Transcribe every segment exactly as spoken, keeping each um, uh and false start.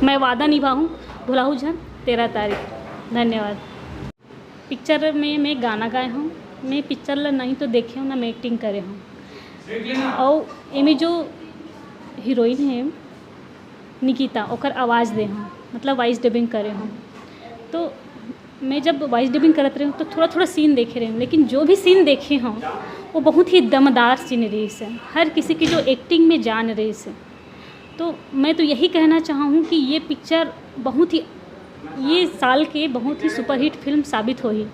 मैं वादा निभाहूँ, भुलाहू झन, तेरह तारीख। धन्यवाद। पिक्चर में मैं गाना गाए हूँ। मैं पिक्चर ला नहीं तो देखे हूँ, ना मैं एक्टिंग करे हूँ। और एमे जो हीरोइन है निकिता, ओकर आवाज़ दे हूँ, मतलब वॉइस डबिंग करे हूँ। तो मैं जब वॉइस डबिंग करत रहे हूँ तो थोड़ा थोड़ा सीन देखे रहे हूँ, लेकिन जो भी सीन देखे हूँ वो बहुत ही दमदार सीन रहिस है। हर किसी की जो एक्टिंग में जान रहिस है। तो मैं तो यही कहना चाहूँ कि ये पिक्चर बहुत ही, ये साल के बहुत ही सुपरहिट फिल्म साबित होही।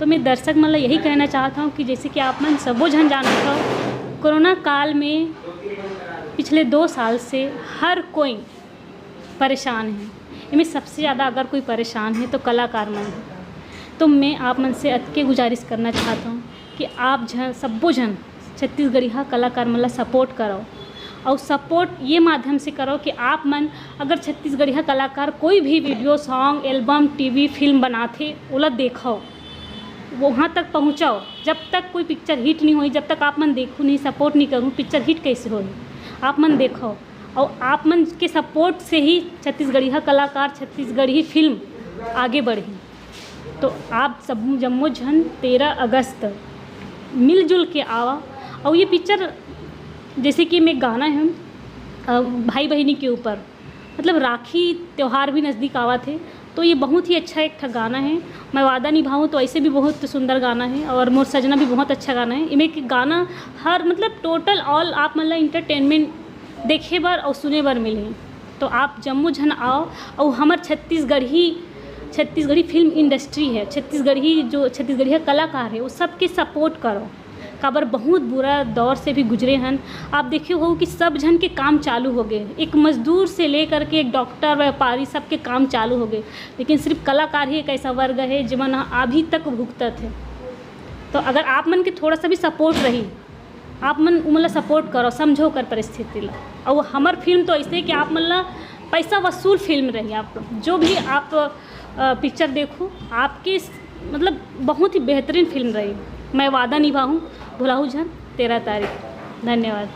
तो मैं दर्शक मन ला यही कहना चाहत हूँ कि जैसे कि आप मन सबो झन जानत हव, कोरोना काल में पिछले दो साल से हर कोई परेशान है। इनमें सबसे ज़्यादा अगर कोई परेशान है तो कलाकार मन है। तो मैं आप मन से अतके गुजारिश करना चाहत हूँ कि आप झन, सब्बो झन छत्तीसगढ़िया कलाकार मन ला सपोर्ट करो, और सपोर्ट ये माध्यम से करो कि आप मन अगर छत्तीसगढ़िया कलाकार कोई भी video, song, album, TV, film बनाथे, ओला देखो, वहाँ तक पहुँचाओ। जब तक कोई पिक्चर हिट नहीं होई, जब तक आप मन देखू नहीं, सपोर्ट नहीं करू, पिक्चर हिट कैसे होई? आप मन देखो, और आप मन के सपोर्ट से ही छत्तीसगढ़िया कलाकार, छत्तीसगढ़ी फिल्म आगे बढ़ी। तो आप सब जम्मो झन तेरह अगस्त मिलजुल के आवा। और ये पिक्चर, जैसे कि मैं गाना है, अ, भाई बहनी के ऊपर, मतलब राखी त्यौहार भी नज़दीक आवा थे, तो ये बहुत ही अच्छा एक ठा गाना है। मैं वादा निभाऊँ तो ऐसे भी बहुत सुंदर गाना है, और मोर सजना भी बहुत अच्छा गाना है। इमे के गाना हर, मतलब टोटल ऑल आप मन ला एंटरटेनमेंट देखे बर और सुने बर मिलही। तो आप जम्मो झन आओ, और हमर छत्तीसगढ़ी, छत्तीसगढ़ी फिल्म इंडस्ट्री है, छत्तीसगढ़ी जो छत्तीसगढ़िया कलाकार है, वो सबके सपोर्ट करो। काबर बहुत बुरा दौर से भी गुजरे हन। आप देखे हो कि सब झन के काम चालू हो गए, एक मजदूर से लेकर के एक डॉक्टर, व्यापारी, सबके काम चालू हो गए, लेकिन सिर्फ कलाकार ही एक ऐसा वर्ग है जिमन अभी तक भुगतत है। तो अगर आप मन के थोड़ा सा भी सपोर्ट रही, आप मन उमन ला सपोर्ट करो, समझो कर परिस्थिति ला। और हमर फिल्म तो ऐसे कि आप मन ला पैसा वसूल फिल्म रही। आप जो भी आप, अ, पिक्चर देखो, आपके स-, मतलब बहुत ही बेहतरीन फिल्म रही। मैं वादा निभाऊँ, भुलाहू झन, तेरह तारीख। धन्यवाद।